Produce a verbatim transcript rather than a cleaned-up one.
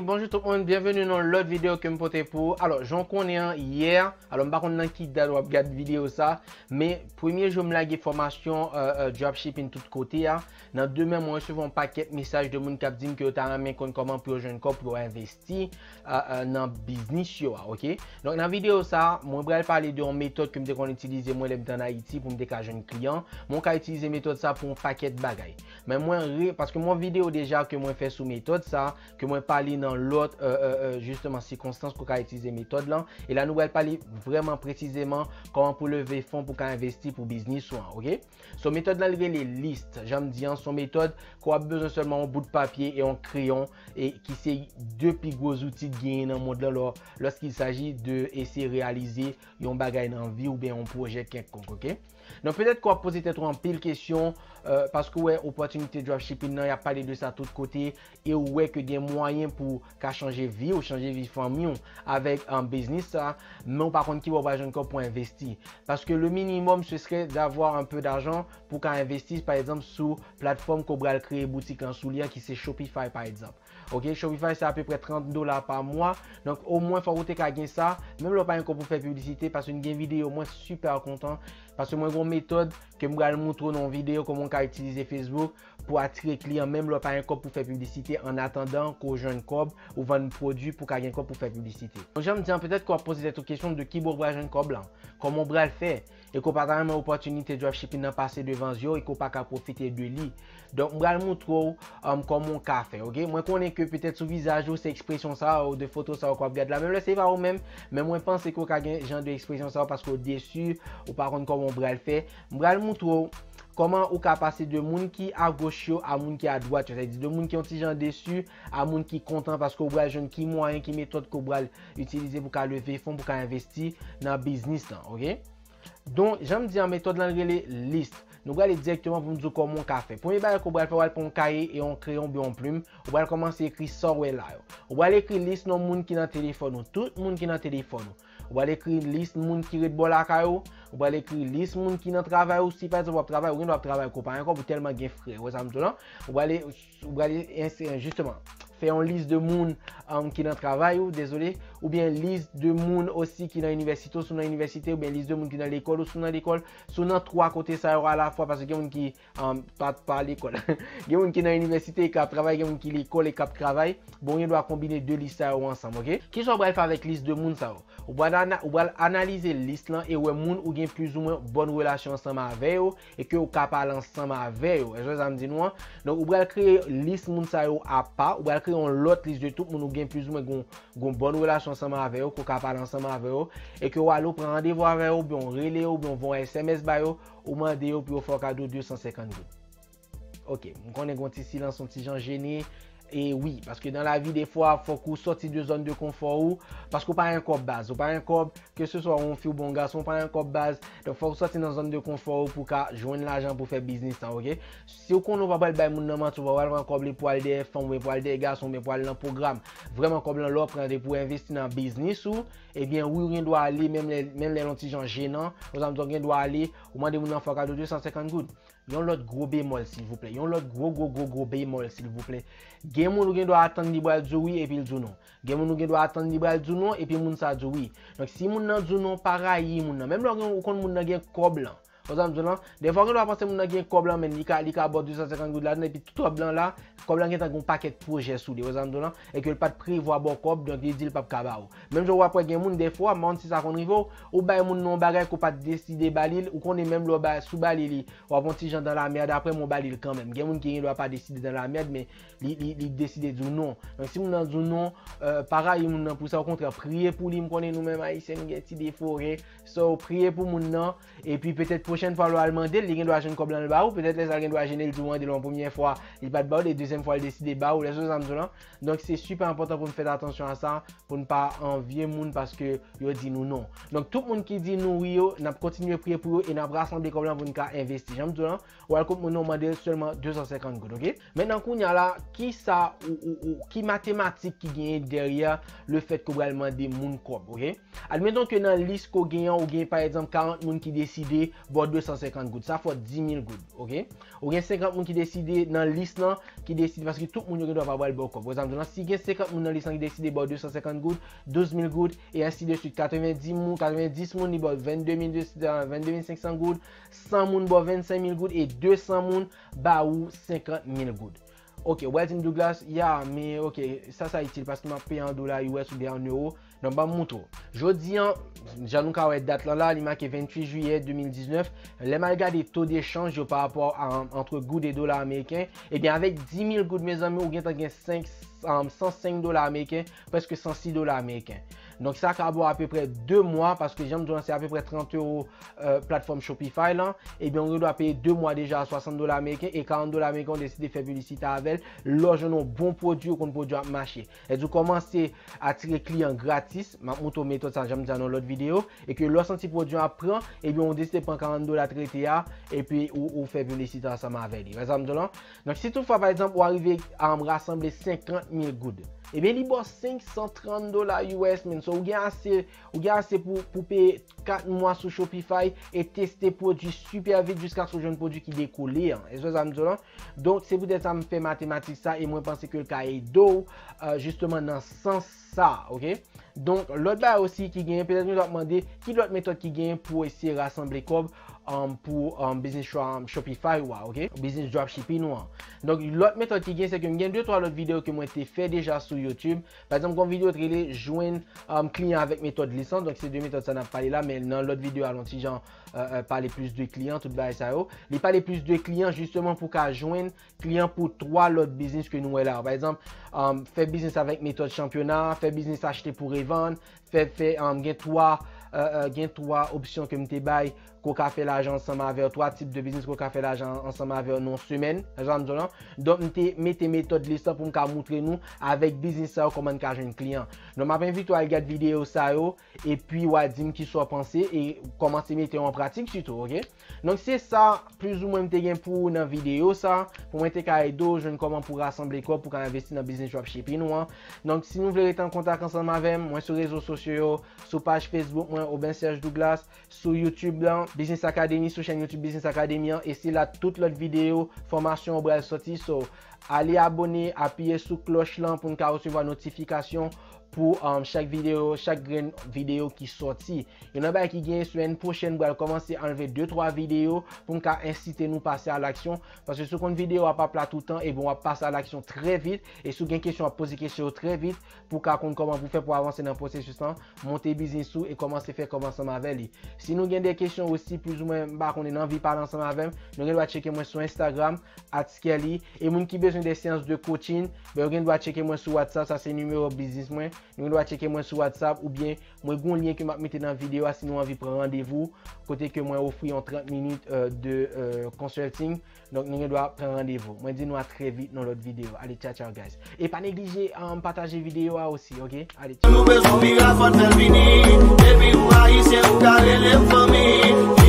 Bonjou tout moun, byenveni nan lòt videyo ke m pote pou ou. Alò, jan w konnen an, yè, alò m pa konn nan ki dat w ap gad videyo sa, men premye jou m lage fòmasyon euh, euh, dropshipping tout kote a. Nan demen, mwen resevwa yon pakèt mesaj de moun k ap di m ke yo ta renmen konn kòman pou yo jwenn kòb pou yo envesti euh, euh, nan biznis yo a, oke? Donk nan videyo sa, mwen pral pale de yon metòd ke m te konn itilize mwen lè m te ann Ayiti pou m te ka jwenn kliyan. Mwen ka itilize metòd sa pou yon pakèt bagay. Men mwen re, paske mwen videyo deja ke mwen fè sou metòd sa, ke mwen pale nan lòt euh, euh, euh, jisteman sikonstans pou ka itilize metòd lan. E la nou pral pale vrèman presizeman kòman pou leve fon pou ka envesti pou biznis ou an, oke? So metòd lan li rele list. Jan m di an, se yon metòd ke w ap bezwen sèlman yon bout papye e yon kreyon, e ki se de pi gwo zouti ki genyen nan mond lan lò, lorsqu'il s'agit de eseye reyalize yon bagay nan vi oubyen yon pwojè kèlkonk, oke? Donk petèt ke w ap poze tèt ou anpil kesyon euh, paske w wè opòtinite dropshipping nan, y ap pale de sa tout kote, e w wè ke gen mwayen pou ka chanje vi w, chanje vi fanmi w avèk euh, biznis sa, men w pa konn ki bò w pral jwenn kòb pou envesti. Parce que le minimum, ce serait d'avoir un peu d'argent pou ka envesti, pa egzanp, sou platfòm ke w pral kreye boutik lan sou li an, ki se Shopify, pa egzanp. Oke, Shopify se apeprè trant dola pa mwa. Donk, omwen, fòk ou te ka gen sa. Menm lè w pa gen kòb pou fè piblisite, paske n gen videyo, mwen super kontan. Paske mwen gen yon metòd ke m pral moutre w nan yon videyo, kòman w ka itilize Facebook pou atire kliyan, menm lè w pa gen kòb pou fè piblisite, an atandan ke w jwenn kòb, ou vann pwodui pou ka gen kòb pou fè piblisite. Donk, jan m di an, petèt ke w ap poze tèt ou kesyon de ki bò w pral jwenn kòb lan, kòman w pral fè, e ke w pa ta renmen opòtinite dropshipping nan pase devan zye w e ke w pa ka pwofite de li. Donk, m pral moutre w um, kòman w ka fè, oke? Mwen konnen ke petèt sou vizaj ou, se ekspresyon sa yo, de foto sa yo ke w ap gad la. Menm lè se pa ou menm, men mwen panse ke w ka gen jan de ekspresyon sa yo paske w desi, ou pa konn kòman w pral fè. M pral moutre w kòman ou ka pase de moun ki agoch yo a moun ki adwat yo. Sa vle di de moun ki yon ti jan desi a moun ki kontan paske w pral jwenn ki mwayen, ki metòd ke w pral itilize pou ka leve fon, pou ka envesti nan biznis lan, oke? Donk, jan m di an, metòd lan rele list. Nou prale dirèkteman pou m di w kòman w ka fè. Premye bagay ke w pral fè, w pral pran yon kaye e yon kreyon oubyen yon plim. Ou pral kòmanse ekri sa w wè la yo. Ou pral ekri lis non moun ki nan telefòn ou, tout moun ki nan telefòn ou. Ou pral ekri lis moun ki ret bò lakay ou. Ou pral ekri lis moun ki nan travay ou. Si pa egzanp w ap travay, ou gen dwa ap travay ke w pa gen kòb, ou tèlman gen frè. Ou wè sa m di w lan? Ou prale ou prale ense- jisteman fè yon lis de moun um, ki nan travay ou, dezole, oubyen lis de moun osi ki nan inivèsite ou, si w nan inivèsite, oubyen lis de moun ki nan lekòl ou, si w nan lekòl, si w nan twa kote sa yo alafwa, paske gen moun ki um, pa, pa lekòl. Gen moun ki nan inivèsite e k ap travay, gen moun ki lekòl e k ap travay. Bon, ou gen dwa konbine de lis sa yo ansanm, oke? Kisa w pral fè avèk lis de moun sa yo? Ou pral ana- ou pral analize lis lan e wè moun ou gen plizoumwen bòn relasyon ansanm avè yo e ke ou ka pale ansanm avè yo. Èske w wè sa m di nou an? Donk, ou pral kreye lis moun sa yo apa, ou pral kreye yon lòt lis de tout moun ou gen plizoumwen gon, gon bòn relasyon ansanm avè yo, ke w ka pale ansanm avè yo, e ke w ale, ou pran randevou avè yo, oubyen w rele yo, oubyen w voye S M S ba yo, ou mande yo pou yo fè w kado de san senkant goud. Oke, m konnen gon ti silans, yon ti jan jene. E wi, paske nan lavi, defwa, fòk ou sòti de zòn de konfò ou, paske ou pa gen kòb baz, ou pa gen kòb, keseswa ou yon fi oubyen yon gason, ou pa gen kòb baz. Donk, fòk ou sòti nan zòn de konfò ou pou ka jwenn lajan pou fè biznis lan, oke? Si ou konnen ou pa pral bay moun nan manti, ou pa pral pran kòb li pou al dèyè fanm, oubyen pou al dèyè gason, oubyen pou al nan pwogram, vrèman kòb lan lè w pran li pou envesti nan biznis ou, ebyen wi, ou gen dwa ale, menm lè, menm lè l yon ti jan jenan, ou sa m di w gen dwa ale, ou mande moun nan fè w kado de san senkant goud. Yon lòt gwo bemòl, silvouplè. Yon lòt gwo, gwo, gwo, gwo bemòl, silvouplè. Gen moun ou gen dwa atann li pral di w wi epi l di w non. Gen moun ou gen dwa atann li pral di w non epi moun sa di w wi. Donk, si moun nan di w non, pa rayi moun nan. Menm lè w gen, ou konn moun nan gen kòb lan. Ou sa m di w lan? Defwa, ou gen dwa panse moun nan gen kòb lan, men li ka, li ka ba w de san senkant goud ladan, epi tout kòb lan la, kòb lan gentan gen yon pakèt pwojè sou li. Ou sa m di w lan? E ke l pa t prevwa ba w kòb, donk li di l p ap ka ba w. Menm jan w ap wè gen moun, defwa, m pa konn si sa konn rive w, ou bay moun nan yon bagay ke w pa t deside ba li l, ou konnen menm lè w ba, si w ba li li, w ap yon ti jan dan lamèd, apre men w ba li l kanmenm. Gen moun ki gen dwa pa deside dan lamèd, men li, li, li deside di w non. Donk, si moun nan di w non, euh, pa rayi moun nan pou sa, okontrè, priye pou li. M konnen nou menm Ayisyen, nou gen ti defo, oke? So, priye pou moun nan, epi petèt pwochèn fwa lè w al mande l, li gen dwa jwenn kòb lan l ba ou, petèt lè sa l gen dwa jene l di w mande l yon premyè fwa, li pa t ba w, e dezyèm fwa l deside ba ou, lè sou sa m di w lan. Donk, se sipè enpòtan pou n fè atansyon a sa, pou n pa anvye moun paske yo di nou non. Donk, tout moun ki di nou wi yo, n ap kontinye priye pou yo e n ap rasanble kòb lan pou n ka envesti. Jan m di w lan, w al kot moun nan, w mande l sèlman de san senkant goud, oke? Mentnan, kounye a la, ki sa ou, ou, ou, ki matematik ki genyen dèyè le fèt ke w pral mande moun kòb, oke? Admeton ke nan lis ke w genyen an, ou gen, pa egzanp, karant moun ki deside ba de san senkant goud. Sa fè w di mil goud, oke? Ou gen senkant moun ki deside nan lis lan, ki deside, paske tout moun yo gen dwa pa pral ba w kòb. Wè sa m di w lan, si gen senkant moun nan lis lan ki deside ba w de san senkant goud, douz mil goud, e ensi de swit. Katrevendis moun, katrevendis moun, li ba w vennde mil de, vennde mil senk san goud, san moun ba w vennsenk mil goud, e de san moun ba ou senkant mil goud. Ok, w pral di m, Douglas, ya, men ok, sa, sa itil paske m ap peye an dola U S oubyen an euro. Non, ban m moutre w. Jodi an, jan nou ka wè dat lan la, li make venntuit jiyè de mil diznèf. Lè m al gade to de chanj yo pa rapò a, um, antre goud e dola ameriken, ebyen, avèk di mil goud, mezanmi, ou gentan gen senk, um, san senk dola ameriken, prèske san sis dola ameriken. Donk, sa ka ba w apeprè de mwa, paske jan m di w lan, se apeprè trant euro, euh, platfòm Shopify lan, ebyen, ou gen dwa peye de mwa deja a swasant dola ameriken e karant dola ameriken, ou deside fè piblisite avè l. Lè w jwenn yon bon pwodui, ou konn pwodui a ap mache. Lè w kòmanse atire kliyan gratis, m ap moutre w metòd sa, jan m di a nan lòt videyo, e ke lè w santi pwodui a ap pran, ebyen, ou deside pran karant dola trete a, epi ou, ou fè piblisite ansanm avè li. Wè sa m di w lan? Donk, si toutfwa, pa egzanp, ou arive a rasanble senkant mil goud, ebyen, li ba w senk san trant dola U S, man. So, ou gen ase, ou gen ase pou, pou peye kat mwa sou Shopify e teste pwodui sipè vit jiskaske w jwenn pwodui ki dekole an. Èske w wè sa m di w lan? Donk, se poutèt sa m fè matematik sa e mwen panse ke l ka ede w, euh, jisteman nan sans sa, oke? Donk, lòt bagay osi ki genyen, petèt nou t ap mande, ki lòt metòd ki genyen pou eseye rasanble kòb, um, pou, um, biznis Shopify ou a, oke? Biznis dropshipping ou an. Donk, lòt metòd ki genyen, se ke m gen de twa lòt videyo ke mwen te fè deja sou YouTube. Pa egzanp, gen yon videyo ki rele jwenn, um, kliyan avèk metòd lis lan. Donk, se de metòd sa n ap pale la, men nan lòt videyo a, l on ti jan, euh, euh, pale plis de kliyan, tout bagay sa yo. Li pale plis de kliyan, jisteman, pou ka jwenn kliyan pou twa lòt biznis ke nou wè la. Pa egzanp, um, fè biznis avèk metòd chanpyona, fè biznis achte pou revann, fè, fè, um, gen twa, euh, euh, gen twa opsyon ke m te bay, ke w ka fè lajan ansanm avè yo, twa tip de biznis ke w ka fè lajan ansanm avè yo nan yon semèn, jan m di w lan. Donk, m te mete metòd lis lan pou m ka moutre nou avèk biznis sa yo kòman n ka jwenn kliyan. Donk, m ap envite w al gad videyo sa yo, epi w a di m kisa w panse e kòmanse mete yo an pratik sitou, oke? Donk, se sa, plizoumwen, m te gen pou ou nan videyo sa, pou mwen te ka ede w jwenn kòman pou rasanble kòb pou ka envesti nan biznis dropshipping ou an. Donk, si nou vle rete an kontak ansanm avè m, mwen sou rezo sosyo yo, sou paj Facebook mwen, Aubin Serge Douglas, sou YouTube lan, Business Academy, sou chèn YouTube Business Academy an, e se la tout lòt videyo, fòmasyon yo pral sòti. So, ale abòne, apiye sou klòch lan pou n ka resevwa notifikasyon pou, um, chak videyo, chak grenn videyo ki sòti. Youn nan bagay ki genyen, semèn pwochèn, m pral kòmanse anlve de twa videyo pou m ka ensite nou pase a laksyon. Paske si w konn videyo a p ap la toutan, ebyen, w ap pase a laksyon trè vit. E si w gen kesyon, w ap poze kesyon yo trè vit pou w ka konn kòman pou fè pou avanse nan pwosesis lan, monte biznis ou e kòmanse fè kòb ansanm avè li. Si nou gen de kesyon osi, plizoumwen, m pa konnen, nan anvi pale ansanm avè m, nou gen dwa tcheke mwen sou Instagram, at Skelly. E moun ki bezwen de seyans de coaching, ben, yo gen dwa tcheke mwen sou WhatsApp, sa se nimewo biznis mwen. Nou gen dwa tcheke mwen sou WhatsApp oubyen mwen gen yon lyen ke m ap mete nan videyo a si nou anvi pran randevou, kote ke mwen ofri yon trant minit, euh, de, euh, consulting. Donk, nou gen dwa pran randevou. Mwen di nou a trè vit nan lòt videyo. Ale, tchao, tchao, guys. E pa neglije, um, pataje videyo a osi, oke? Ale, tchao. Nou bezwen pira, fò n fè l vini. Depi ou Ayisyen, ou ka rele m fanmi.